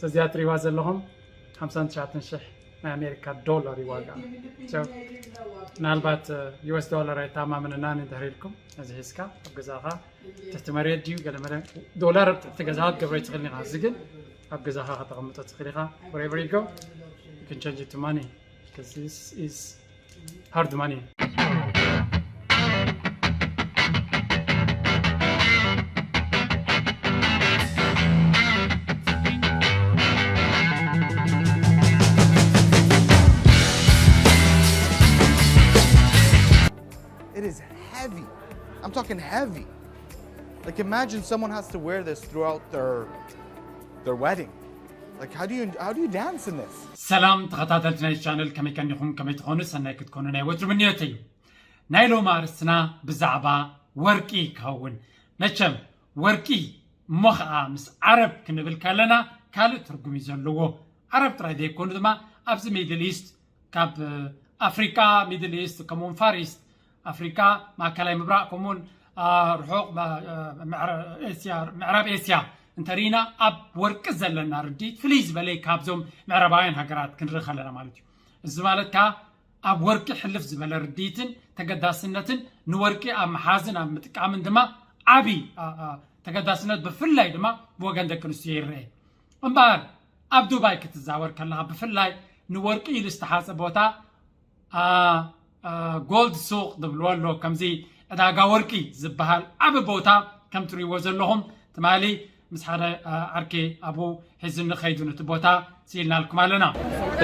እዚኣ ትሪእዋ ዘለኹም ሓምሳን ትሽዓተን ሽሕ ናይ ኣሜሪካ ዶላር እዩ ዋጋ። So፣ ምናልባት ዩኤስ ዶላር ኣይተኣማመነናን እንድሕር ኢልኩም፣ እዚ ሒዝካ ኣብ ገዛኻ ትሕቲ መሬት ድዩ ገለ መለ ዶላር ኣብ ትሕቲ ገዛኻ ክትገብሮ ኣይትኽእልን ኢኻ። እዚ ግን ኣብ ገዛኻ ከተቐምጦ ትኽእል ኢኻ። Wherever you go, you can change it to money, because this is hard money. It is heavy. I'm talking heavy. Like, imagine someone has to wear this throughout their their wedding. Like, how do you how do you dance in this? ሰላም ተኸታተልቲ ናይ ቻነል፣ ከመይ ቀኒኹም? ከመይ ትኾኑ? ሰናይ ክትኮኑ ናይ ወትሩ ምንዮተይ እዩ። ናይ ሎሚ ኣርእስትና ብዛዕባ ወርቂ ክኸውን። መቸም ወርቂ እሞ ኸዓ ምስ ዓረብ ክንብል ከለና ካልእ ትርጉም እዩ ዘለዎ። ዓረብ ጥራይ ዘይኮኑ ድማ ኣብዚ ሚድል ኢስት፣ ካብ ኣፍሪቃ፣ ሚድል ኢስት፣ ከምኡውን ፋር ኢስት፣ ኣፍሪቃ፣ ማእከላይ ምብራቕ፣ ከምኡውን ርሑቕ ምዕራብ ኤስያ እንተርኢና ኣብ ወርቂ ዘለና ርድኢት ፍልይ ዝበለ ካብዞም ምዕራባውያን ሃገራት ክንርኢ ከለና ማለት እዩ። እዚ ማለት ከዓ ኣብ ወርቂ ሕልፍ ዝበለ ርድኢትን ተገዳስነትን ንወርቂ ኣብ ምሓዝን ኣብ ምጥቃምን ድማ ዓብዪ ተገዳስነት ብፍላይ ድማ ብወገን ደቂ ኣንስትዮ ይረአ። እምበኣር ኣብ ዱባይ ክትዛወር ከለኻ ብፍላይ ንወርቂ ኢሉ ዝተሓፀ ቦታ ጎልድ ሱቕ ዝብልዎ ኣሎ። ከምዚ ዕዳጋ ወርቂ ዝበሃል ዓቢ ቦታ ከም ትሪእዎ ዘለኹም ትማሊ ምስ ሓደ ዓርኪ ኣብኡ ሒዙኒ ከይዱ ነቲ ቦታ ስኢልናልኩም ኣለና።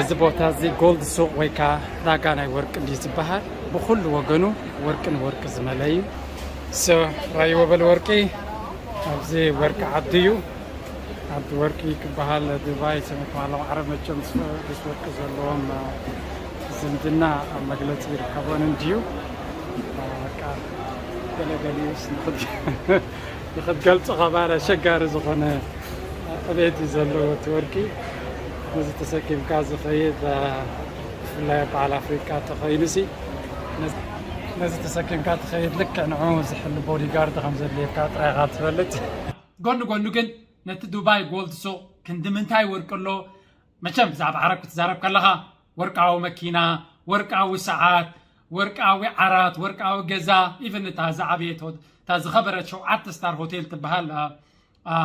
እዚ ቦታ እዚ ጎልድ ሱቕ ወይ ከዓ ዕዳጋ ናይ ወርቂ እንድዩ ዝበሃል። ብኹሉ ወገኑ ወርቂ ንወርቂ ዝመለ እዩ። ራይዎ በል ወርቂ ኣብዚ ወርቂ ዓዲ እዩ። ዓዲ ወርቂ ክበሃል ዱባይ ሰሜት ማሎም ዓረብ መቸም ምስ ወርቂ ዘለዎም ዝምድና ኣብ መግለፂ ይርከቦን እንድዩ። በቃ ገለገሊኡስ ንኽትገልፆ ከባድ ኣሸጋሪ ዝኾነ ዕቤት እዩ ዘለዎ እቲ ወርቂ። ነዚ ተሰኪምካ ዝኸይድ ብፍላይ በዓል ኣፍሪቃ ተኸይኑሲ ነዚ ተሰኪምካ ትኸይድ ልክዕ ንዑ ዝሕሉ ቦዲጋርድ ከም ዘድልየካ ጥራይኻ ትፈልጥ። ጎኒ ጎኒ ግን ነቲ ዱባይ ጎልድ ሱቕ ክንዲ ምንታይ ወርቂ ኣሎ? መቸም ብዛዕባ ዓረብ ክትዛረብ ከለኻ ወርቃዊ መኪና፣ ወርቃዊ ሰዓት፣ ወርቃዊ ዓራት፣ ወርቃዊ ገዛ፣ ኢቨን እታ ዝዓበየት እታ ዝኸበረት ሸውዓተ ስታር ሆቴል ትበሃል፣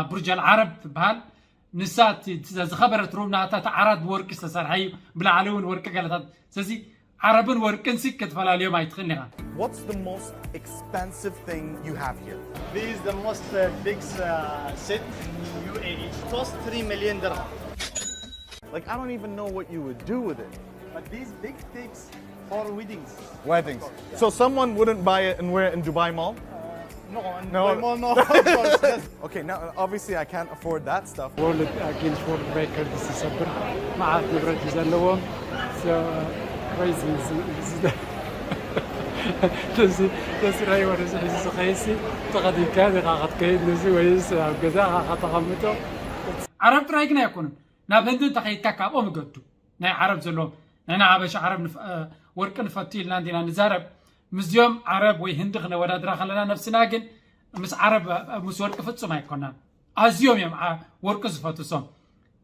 ቡርጀል ዓረብ ትበሃል። ንሳ ዝኸበረት ሩም ናታ እቲ ዓራት ብወርቂ ዝተሰርሐ እዩ። ብላዕሊ እውን ወርቂ ገለታት። ስለዚ ዓረብን ወርቅን ሲ ክትፈላልዮም ኣይትኽእልን ኢኻ። What's the most expensive thing you have here? This is the most uh, big uh, set in U A E. It costs three million dirham. Like, I don't even know what you would do with it. But these big things for weddings. Weddings. So someone wouldn't buy it and wear it in Dubai Mall? No, in No. Dubai Mall, no. Of course, yes. Okay, now uh, obviously I can't afford that stuff. ወርልድ ጊንስ ወርልድ ሬከርድ ዝሰብር መዓት ንብረት እዩ ዘለዎም። Crazy። ነዚ ራይ ወደዚ ሒዙ ዝኸይሲ ተኸዲንካ ዲኻ ክትከይድ ነዚ ወይስ ኣብ ገዛ ኢኻ ከተቐምጦ? ዓረብ ጥራይ ግን ኣይኮኑን። ናብ ህንዲ እንተኸይድካ ካብኦም ይገዱ። ናይ ዓረብ ዘለዎም ንሕና ሓበሻ ዓረብ ወርቂ ንፈቱ ኢልና እንዲና ንዛረብ። ምስዚኦም ዓረብ ወይ ህንዲ ክነወዳድራ ከለና ነብስና ግን ምስ ዓረብ ምስ ወርቂ ፍጹም ኣይኮናን። ኣዝዮም እዮም ወርቂ ዝፈትሶም።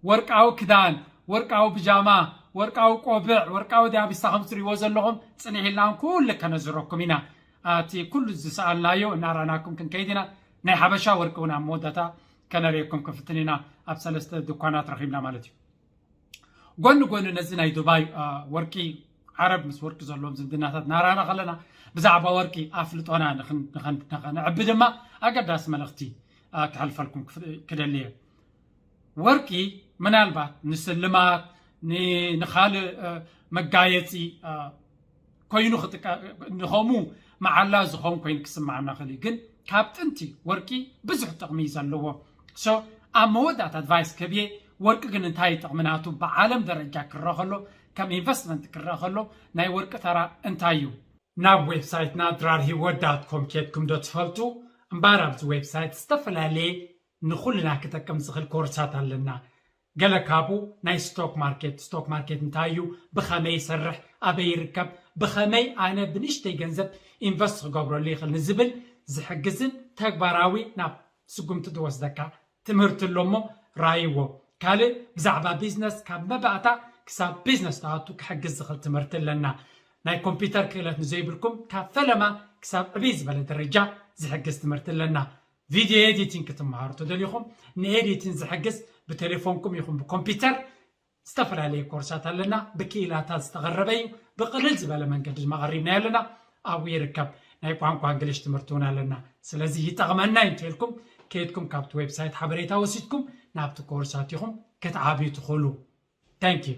ወርቃዊ ክዳን፣ ወርቃዊ ብጃማ፣ ወርቃዊ ቆብዕ፣ ወርቃዊ ዲያቢሳ ከም ትሪእዎ ዘለኹም ጽንሕ ኢልና ኩሉ ከነዝረኩም ኢና። እቲ ኩሉ ዝሰኣልናዮ እናራናኩም ክንከይድ ኢና። ናይ ሓበሻ ወርቂ እውን ኣብ መወዳእታ ከነርእየኩም ክንፍትን ኢና። ኣብ ሰለስተ ድኳናት ረኺብና ማለት እዩ። ጎኒ ጎኒ ነዚ ናይ ዱባይ ወርቂ ዓረብ ምስ ወርቂ ዘለዎም ዝምድናታት ናራና ከለና ብዛዕባ ወርቂ ኣፍልጦና ንኸነዕቢ ድማ ኣገዳሲ መልእኽቲ ክሕልፈልኩም ክደሊ እየ። ወርቂ ምናልባት ንስልማት ንኻልእ መጋየፂ ኮይኑ ንኸምኡ መዓላ ዝኾን ኮይኑ ክስማዓና ክእል እዩ። ግን ካብ ጥንቲ ወርቂ ብዙሕ ጥቕሚ እዩ ዘለዎ። So ኣብ መወዳእታ ኣድቫይስ ከብየ ወርቂ ግን እንታይ ጥቕሚ ናቱ ብዓለም ደረጃ ክረአ ከሎ ከም ኢንቨስትመንት ክረአ ከሎ ናይ ወርቂ ተራ እንታይ እዩ? ናብ ዌብሳይትና ድራር ሂወት ዳት ኮም ኬድኩም ዶ ትፈልጡ? እምበኣር ኣብዚ ዌብሳይት ዝተፈላለየ ንኹልና ክጠቅም ዝኽእል ኮርሳት ኣለና። ገለ ካብኡ ናይ ስቶክ ማርኬት፣ ስቶክ ማርኬት እንታይ እዩ፣ ብኸመይ ይሰርሕ፣ ኣበይ ይርከብ፣ ብኸመይ ኣነ ብንእሽተይ ገንዘብ ኢንቨስት ክገብረሉ ይኽእል ንዝብል ዝሕግዝን ተግባራዊ ናብ ስጉምቲ ዝወስደካ ትምህርቲ ኣሎ እሞ ራይዎ። ካልእ ብዛዕባ ቢዝነስ ካብ መባእታ ክሳብ ቢዝነስ ትኣቱ ክሕግዝ ዝኽእል ትምህርቲ ኣለና። ናይ ኮምፒውተር ክእለት ንዘይብልኩም ካብ ፈለማ ክሳብ ዕብይ ዝበለ ደረጃ ዝሕግዝ ትምህርቲ ኣለና። ቪድዮ ኤዲቲንግ ክትመሃሩ ተደሊኹም ንኤዲቲንግ ዝሕግዝ ብቴሌፎንኩም ይኹን ብኮምፒውተር ዝተፈላለዩ ኮርሳት ኣለና። ብክኢላታት ዝተቐረበ እዩ። ብቕልል ዝበለ መንገዲ ድማ ቀሪብናዮ ኣለና። ኣብኡ ይርከብ። ናይ ቋንቋ እንግሊሽ ትምህርቲ እውን ኣለና። ስለዚ ይጠቕመና እዩ እንተልኩም ከይድኩም ካብቲ ዌብሳይት ሓበሬታ ወሲድኩም ናብቲ ኮርሳት ኢኹም ክትዓብዩ ትኽእሉ። Thank you።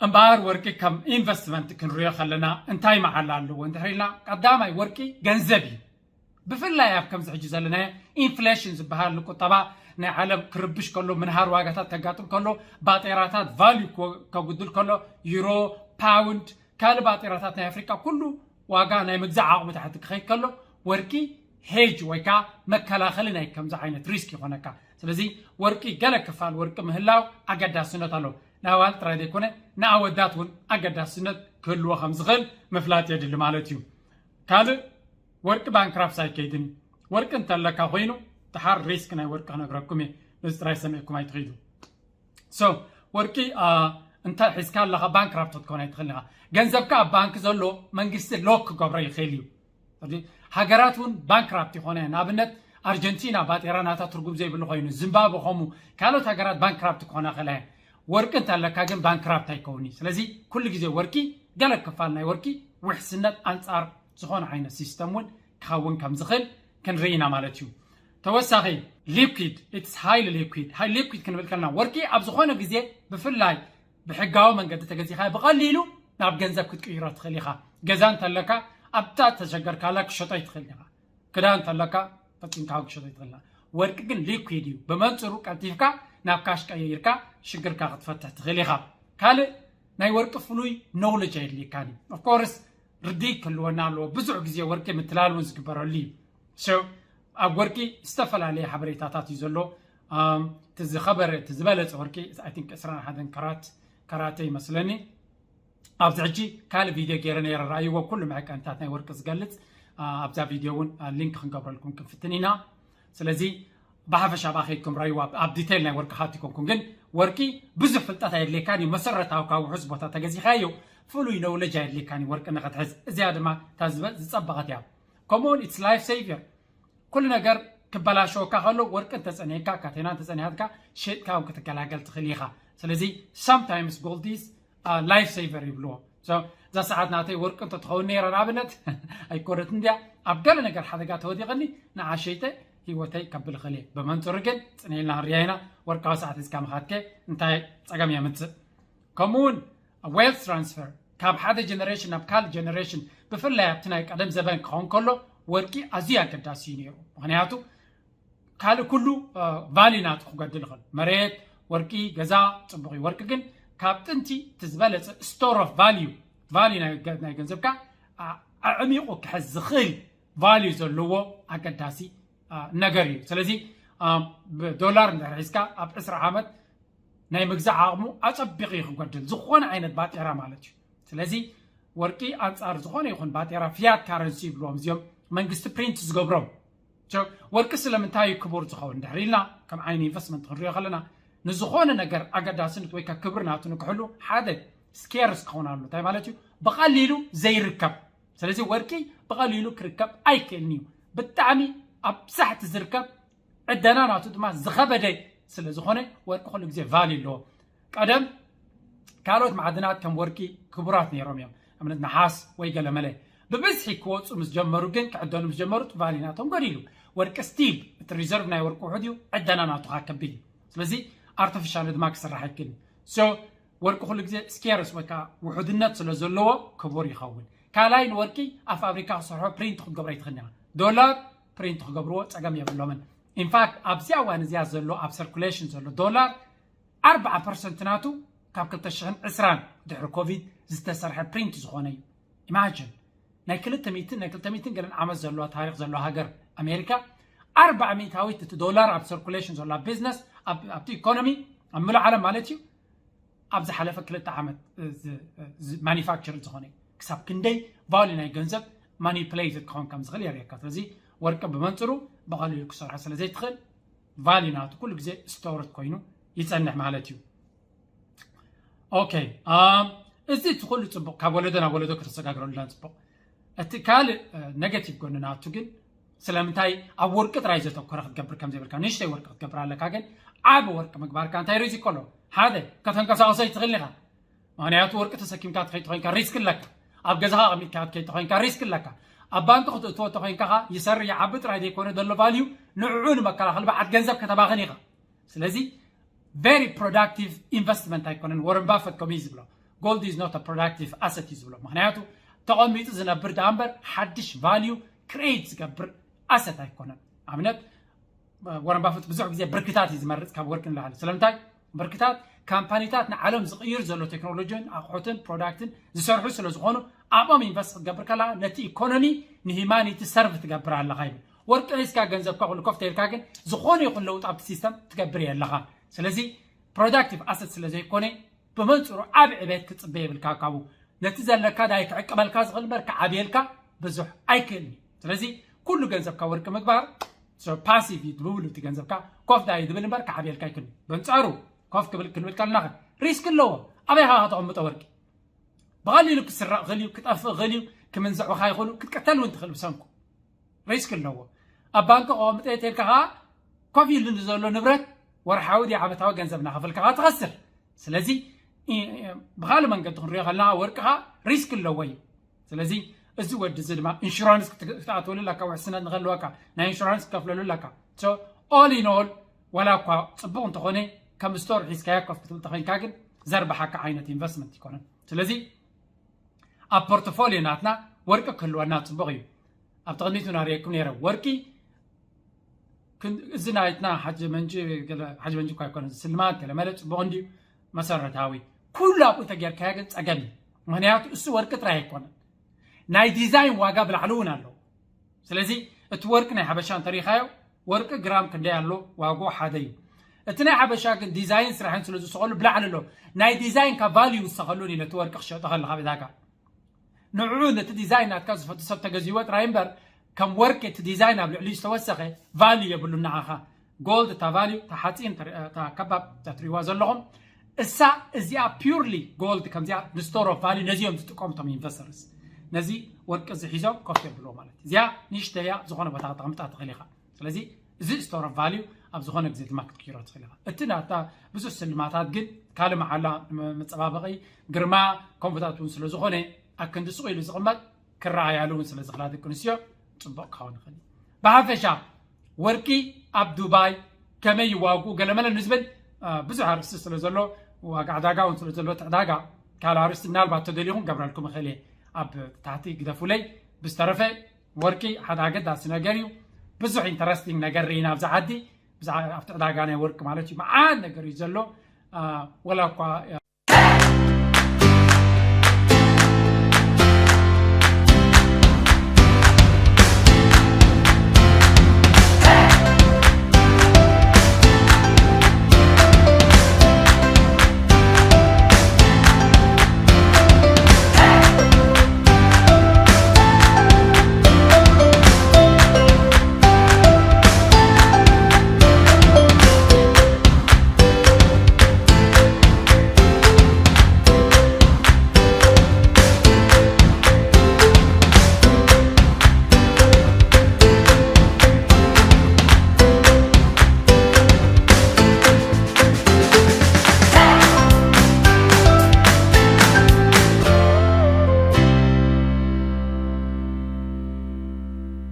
እምበኣር ወርቂ ከም ኢንቨስትመንት ክንሪኦ ከለና እንታይ መዓላ ኣለዎ እንድሕር ኢልና፣ ቀዳማይ ወርቂ ገንዘብ እዩ። ብፍላይ ኣብ ከምዚ ሕጂ ዘለናዮ ኢንፍሌሽን ዝበሃል ንቁጠባ ናይ ዓለም ክርብሽ ከሎ፣ ምንሃር ዋጋታት ከጋጥም ከሎ፣ ባጤራታት ቫልዩ ከ- ከጉድል ከሎ፣ ዩሮ፣ ፓውንድ፣ ካልእ ባጤራታት ናይ ኣፍሪቃ ኩሉ ዋጋ ናይ ምግዛእ ዓቕሚ ታሕቲ ክኸይድ ከሎ፣ ወርቂ ሄጅ ወይ ከዓ መከላኸሊ ናይ ከምዚ ዓይነት ሪስክ ይኾነካ። ስለዚ ወርቂ፣ ገለ ክፋል ወርቂ ምህላው ኣገዳስነት ኣለዎ። ንኣዋልድ ጥራይ ዘይኮነ ንኣወዳት እውን ኣገዳስነት ክህልዎ ከም ዝኽእል ምፍላጥ የድሊ ማለት እዩ። ካልእ፣ ወርቂ ባንክራፕት ኣይከይድን እዩ። ወርቂ እንተለካ ኮይኑ፣ ድሓር ሪስክ ናይ ወርቂ ክነግረኩም እየ። ነዚ ጥራይ ሰሚዕኩም ኣይትኸይዱ። So ወርቂ እንተ ሒዝካ ኣለኻ ባንክራፕት ክትኮን ኣይትኽእል ኢኻ። ገንዘብካ ኣብ ባንክ ዘሎ መንግስቲ ሎክ ክገብሮ ይኽእል እዩ። ስለዚ ሃገራት እውን ባንክራፕት ይኾነ። ንኣብነት ኣርጀንቲና ባጤራ ናታ ትርጉም ዘይብሉ ኮይኑ፣ ዚምባብወ ከምኡ፣ ካልኦት ሃገራት ባንክራፕት ክኾና ይኽእላ እየን። ወርቂ እንተለካ ግን ባንክራፕት ኣይከውን እዩ። ስለዚ ኩሉ ግዜ ወርቂ፣ ገለ ክፋል ናይ ወርቂ ውሕስነት ኣንጻር ዝኾነ ዓይነት ሲስተም እውን ክኸውን ከም ዝኽእል ክንርኢ ኢና ማለት እዩ። ተወሳኺ፣ ሊኩዊድ፣ ኢትስ ሃይሊ ሊኩዊድ። ሃይ ሊኩዊድ ክንብል ከለና፣ ወርቂ ኣብ ዝኾነ ግዜ ብፍላይ ብሕጋዊ መንገዲ ተገዚኻ ብቐሊሉ ናብ ገንዘብ ክትቅይሮ ትኽእል ኢኻ። ገዛ እንተለካ ኣብታ ተሸገርካላ ክሸጦ ይትኽእል ኢኻ። ክዳን እንተለካ ፈጺምካ ክሸጦ ይትኽእል ኢኻ። ወርቂ ግን ሊኩዊድ እዩ። ብመንጽሩ ቀልጢፍካ ናብ ካሽ ቀይርካ ሽግርካ ክትፈትሕ ትኽእል ኢኻ። ካልእ፣ ናይ ወርቂ ፍሉይ ኖውለጅ ኣየድልየካን እዩ። ኦፍኮርስ ርድኢት ክህልወና ኣለዎ። ብዙሕ ግዜ ወርቂ ምትላል እውን ዝግበረሉ እዩ። So ኣብ ወርቂ ዝተፈላለየ ሓበሬታታት እዩ ዘሎ። ኣም፣ እቲ ዝኸበረ፣ እቲ ዝበለጸ ወርቂ፣ I think፣ ዕስራን ሓደን ካራት፣ ካራተ ይመስለኒ። ኣብዚ ሕጂ ካልእ ቪድዮ ገይረ ነይረ፣ ረኣይዎ፣ ኩሉ መዐቀንታት ናይ ወርቂ ዝገልጽ። ኣ፣ ኣብዛ ቪድዮ እውን፣ ኣ፣ ሊንክ ክንገብረልኩም ክንፍትን ኢና። ስለዚ ብሓፈሻ ኣብኣ ከይድኩም ረኣይዋ፣ ኣብ ዲቴይል ናይ ወርቂ ሃቲኮንኩም። ግን ወርቂ ብዙሕ ፍልጠት ኣየድልየካን እዩ። መሰረታዊ ካብ ውሑስ ቦታ ተገዚኻዮ ፍሉይ ኖውለጅ ኣየድልየካን እዩ ወርቂ ንኽትሕዝ። እዚኣ ድማ እታ ዝበ-፣ ዝጸበቐት እያ። ከምኡውን ኢትስ ላይፍ ሴቨር። ኩሉ ነገር ክበላሸወካ ከሎ ወርቂ እንተጸኒሕካ፣ ካቴና እንተጸኒሓትካ፣ ሸጥካ እውን ክትገላገል ትኽእል ኢኻ። ስለዚ sometimes gold is ላይፍ ሴቨር ይብልዎ። So እዛ ሰዓት ናተይ ወርቂ እንተትኸውን ነይራ ንኣብነት ኣይኮነትን እንድያ፣ ኣብ ገለ ነገር ሓደጋ ተወዲቐኒ ንዓ ሸይጠ ህይወተይ ከብል እኽእል እየ። ብመንጽሩ ግን ጽን ኢልና ክንሪኣ ኢና። ወርቃዊ ሰዓት ሒዝካ ምኻድከ እንታይ ጸገም የምጽእ? ከምኡውን ዌልት ትራንስፈር ካብ ሓደ ጀነሬሽን ናብ ካልእ ጀነሬሽን፣ ብፍላይ ኣብቲ ናይ ቀደም ዘበን ክኸውን ከሎ ወርቂ ኣዝዩ ኣገዳሲ እዩ ነይሩ። ምኽንያቱ ካልእ ኩሉ ቫሊ ናቱ ክጎድል ይኽእል። መሬት፣ ወርቂ፣ ገዛ ጽቡቕ እዩ። ወርቂ ግን ካብ ጥንቲ እቲ ዝበለጸ ስቶር ኦፍ ቫልዩ፣ ቫልዩ ናይ ገ-፣ ናይ ገንዘብካ ኣ-፣ ኣዕሚቑ ክሕዝ ዝኽእል ቫልዩ ዘለዎ ኣገዳሲ ኣ፣ ነገር እዩ። ስለዚ ኣ፣ ብዶላር እንድሕር ሒዝካ ኣብ ዕስራ ዓመት ናይ ምግዛእ ዓቕሙ ኣጸቢቑ እዩ ክጎድል፣ ዝኾነ ዓይነት ባጤራ ማለት እዩ። ስለዚ ወርቂ ኣንጻር ዝኾነ ይኹን ባጤራ፣ ፊያት ካረንሲ ይብልዎም እዚኦም መንግስቲ ፕሪንት ዝገብሮም። So ወርቂ ስለምንታይ እዩ ክቡር ዝኸውን እንድሕር ኢልና፣ ከም ዓይኒ ኢንቨስትመንት ክንሪኦ ከለና፣ ንዝኾነ ነገር ኣገዳስነት ወይ ከዓ ክብሪ ናቱ ንክሕሉ ሓደ ስኬርስ ክኸውን ኣሎ። እንታይ ማለት እዩ? ብቐሊሉ ዘይርከብ። ስለዚ ወርቂ ብቐሊሉ ክርከብ ኣይክእልን እዩ። ብጣዕሚ ኣብ ሳሕቲ ዝርከብ፣ ዕደና ናቱ ድማ ዝኸበደ ስለ ዝኾነ ወርቂ ኩሉ ግዜ ቫልዩ ኣለዎ። ቀደም ካልኦት ማዕድናት ከም ወርቂ ክቡራት ነይሮም እዮም። ኣብነት ነሓስ ወይ ገለመለ። ብብዝሒ ክወፁ ምስ ጀመሩ ግን፣ ክዕደኑ ምስ ጀመሩ፣ እቲ ቫልዩ ናቶም ጎዲሉ። ወርቂ ስቲል እቲ ሪዘርቭ ናይ ወርቂ ውሑድ እዩ፣ ዕደና ናቱ ከዓ ከቢድ እዩ። ስለዚ ኣርቲፊሻል ድማ ክስራሕ ኣይክእልን። So ወርቂ ኩሉ ግዜ ስኬርስ ወይ ከዓ ውሑድነት ስለ ዘለዎ ክቡር ይኸውን። ካልኣይ ንወርቂ ኣብ ፋብሪካ ክሰርሖ ፕሪንት ክትገብሮ ኣይትኽእልን ኢኻ። ዶላር ፕሪንት ክገብርዎ ጸገም የብሎምን። ኢንፋክት ኣብዚ እዋን እዚኣ ዘሎ ኣብ ሰርኩሌሽን ዘሎ ዶላር ኣርብዓ ፐርሰንት ናቱ ካብ ክልተ ሽሕን ዕስራን ድሕሪ ኮቪድ ዝተሰርሐ ፕሪንት ዝኾነ እዩ። ኢማጂን ናይ ክልተ ሚእትን ናይ ክልተ ሚእትን ገለን ዓመት ዘለዋ ታሪኽ ዘለዋ ሃገር ኣሜሪካ ኣርብዓ ሚእታዊት እቲ ዶላር ኣብ ሰርኩሌሽን ዘሎ ኣብ ቢዝነስ ኣብ- ኣብቲ ኢኮኖሚ ኣብ ምሉእ ዓለም ማለት እዩ ኣብ ዝሓለፈ ክልተ ዓመት ማኒፋክቸር ዝኾነ እዩ። ክሳብ ክንደይ ቫልዩ ናይ ገንዘብ ማኒፕሌትድ ክኸውን ከም ዝኽእል የርእየካ። ስለዚ ወርቂ ብመንፅሩ ብቐሊሉ ክሰርሖ ስለ ዘይትኽእል ቫልዩ ናቱ ኩሉ ግዜ ስቶርድ ኮይኑ ይጸንሕ ማለት እዩ። ኦኬ፣ እዚ እቲ ኩሉ ጽቡቕ፣ ካብ ወለዶ ናብ ወለዶ ከተሰጋግረሉና ጽቡቕ። እቲ ካልእ ኔጋቲቭ ጎኒ ናቱ ግን ስለምንታይ ኣብ ወርቂ ጥራይ ዘተኮረ ክትገብር ከም ዘይብልካ፣ ንእሽተይ ወርቂ ክትገብር ኣለካ፣ ግን ዓቢ ወርቂ ምግባርካ እንታይ ሪስክ ኣሎ? ሓደ፣ ከተንቀሳቕሶ ይትኽእል ኢኻ። ምክንያቱ ወርቂ ተሰኪምካ ትኸይድ ተኮይንካ ሪስክ ኣለካ። ኣብ ገዛኻ ኣቐሚጥካ ትከይድ ተኮይንካ ሪስክ ኣለካ። ኣብ ባንክ ክትእትዎ ተኮይንካ ኸኣ ይሰርሕ ይዓቢ ጥራይ ዘይኮነ ዘሎ ቫልዩ ንዕኡ ንመከላኸሊ በዓት ገንዘብ ከተባኽን ኢኻ። ስለዚ very productive investment ኣይኮነን። ወረን ባፈት ከምኡ እዩ ዝብሎ፣ gold is not a productive asset እዩ ዝብሎ። ምክንያቱ ተቐሚጡ ዝነብር ደኣ እምበር ሓድሽ ቫልዩ ክሬት ዝገብር ኣሰት ኣይኮነን። ኣብነት ወረን ባፈት ብዙሕ ግዜ ብርክታት እዩ ዝመርፅ ካብ ወርቂ ንላዕሊ። ስለምንታይ? ብርክታት ካምፓኒታት ንዓለም ዝቕይር ዘሎ ቴክኖሎጂን ኣቑሑትን ፕሮዳክትን ዝሰርሑ ስለ ዝኾኑ ኣብኦም ኢንቨስት ክትገብር ከለኻ ነቲ ኢኮኖሚ ንሂማኒቲ ሰርቭ ትገብር ኣለኻ ይብል። ወርቂ ሒዝካ ገንዘብካ ኩሉ ኮፍ ተይልካ ግን ዝኾነ ይኹን ለውጥ ኣብቲ ሲስተም ትገብር የለኻ። ስለዚ ፕሮዳክቲቭ ኣሰት ስለ ዘይኮነ ብመንፅሩ ዓብ ዕቤት ክትፅበ የብልካ ካብኡ። ነቲ ዘለካ ዳይ ክዕቅበልካ ዝኽእል እምበር ክዓብየልካ ብዙሕ ኣይክእልን እዩ። ስለዚ ኩሉ ገንዘብካ ወርቂ ምግባር ፓሲቭ እዩ ትብሉ፣ እቲ ገንዘብካ ኮፍ ዳይ ዝብል እምበር ክዓብየልካ ኣይክእልን እዩ። በንፃሩ ኮፍ ክብል ክንብል ከለና ሪስክ ኣለዎ። ኣበይ ኻ ከተቐምጦ ወርቂ? ብቐሊሉ ክስረቕ ይኽእል እዩ፣ ክጠፍእ ይኽእል እዩ፣ ክምንዝዑኻ ይኽእሉ፣ ክትቅተል እውን ትኽእል ብሰንኩ። ሪስክ ኣለዎ። ኣብ ባንክ ከቐምጠ ተልካ ኸዓ ኮፍ ኢሉ ንዘሎ ንብረት ወርሓዊ ድዩ ዓመታዊ ገንዘብ እናኸፈልካ ኸዓ ትኸስር። ስለዚ ኢ- ብኻልእ መንገዲ ክንሪኦ ከለና ወርቅኻ ሪስክ ኣለዎ እዩ። ስለዚ እዚ ወዲ እዚ ድማ ኢንሹራንስ ክት- ክትኣትወሉ ኣለካ፣ ውሕስነት ንክህልወካ ናይ ኢንሹራንስ ክከፍለሉ ኣለካ። So all in all ዋላ እኳ ፅቡቕ እንተኾነ ከም ስቶር ሒዝካዮ ኮፍ ክትብል ተኾይንካ ግን ዘርብሓካ ዓይነት ኢንቨስትመንት ይኮነን። ስለዚ ኣብ ፖርትፎሊዮ ናትና ወርቂ ክህልወና ፅቡቕ እዩ። ኣብ ተቐኒቱ ናሪየኩም ነይረ ወርቂ ክን- እዚ ናይትና ሓጅ መንጂ ገለ ሓጅ መንጂ እኳ ኣይኮነን ስልማት ገለ መለ ፅቡቕ እንድዩ መሰረታዊ ኩሉ ኣብኡ ተጌርካዮ ግን ፀገም እዩ። ምክንያቱ እሱ ወርቂ ጥራይ ኣይኮነን ናይ ዲዛይን ዋጋ ብላዕሊ እውን ኣለዎ። ስለዚ እቲ ወርቂ ናይ ሓበሻ እንተሪኻዮ ወርቂ ግራም ክንደይ ኣሎ ዋግኡ ሓደ እዩ። እቲ ናይ ሓበሻ ግን ዲዛይን ስራሕን ስለ ዝውሰኸሉ ብላዕሊ ኣሎ። ናይ ዲዛይን ካብ ቫልዩ ይውሰኸሉን እዩ ነቲ ወርቂ ክሸጦ ከለካ ብዛጋ ንዕኡ ነቲ ዲዛይን ናትካ ዝፈቱ ሰብ ተገዚዎ ጥራይ እምበር ከም ወርቂ እቲ ዲዛይን ኣብ ልዕሊኡ ዝተወሰኸ ቫልዩ የብሉን ንዓኻ። ጎልድ እታ ቫልዩ እታ ሓፂን እታ ከባብ እታ ትሪእዋ ዘለኹም እሳ እዚኣ ፒውርሊ ጎልድ ከምዚኣ ንስቶር ኦፍ ቫልዩ ነዚኦም ዝጥቀሙ ቶም ኢንቨስተርስ ነዚ ወርቂ እዚ ሒዞም ኮፍ የብልዎ ማለት እዩ። እዚኣ ንእሽተያ ዝኾነ ቦታ ከተቐምጣ ትኽእል ኢኻ። ስለዚ እዚ ስቶር ኦፍ ቫልዩ ኣብ ዝኾነ ግዜ ድማ ክትቅይሮ ትኽእል ኢኻ። እቲ ናታ ብዙሕ ስልማታት ግን ካልእ መዓላ መፀባበቒ ግርማ ከምኡታት እውን ስለ ዝኾነ ኣብ ክንዲ ስቕ ኢሉ ዝቕመጥ ክረኣያሉ እውን ስለ ዝኽላ ደቂ ኣንስትዮ ፅቡቕ ክኸውን ይኽእል እዩ። ብሓፈሻ ወርቂ ኣብ ዱባይ ከመይ ይዋግኡ ገለመለ ንዝብል ብዙሕ ኣርእስቲ ስለ ዘሎ ዋጋ ዕዳጋ እውን ስለ ዘሎ እቲ ዕዳጋ ካልእ ኣርእስቲ ምናልባት ተደሊኹም ገብረልኩም ይኽእል እየ ኣብ ታሕቲ ግደፉለይ። ብዝተረፈ ወርቂ ሓደ ኣገዳሲ ነገር እዩ። ብዙሕ ኢንተረስቲንግ ነገር ርኢና ኣብዚ ዓዲ ኣብቲ ዕዳጋ ናይ ወርቂ ማለት እዩ መዓት ነገር እዩ ዘሎ። ወላ እኳ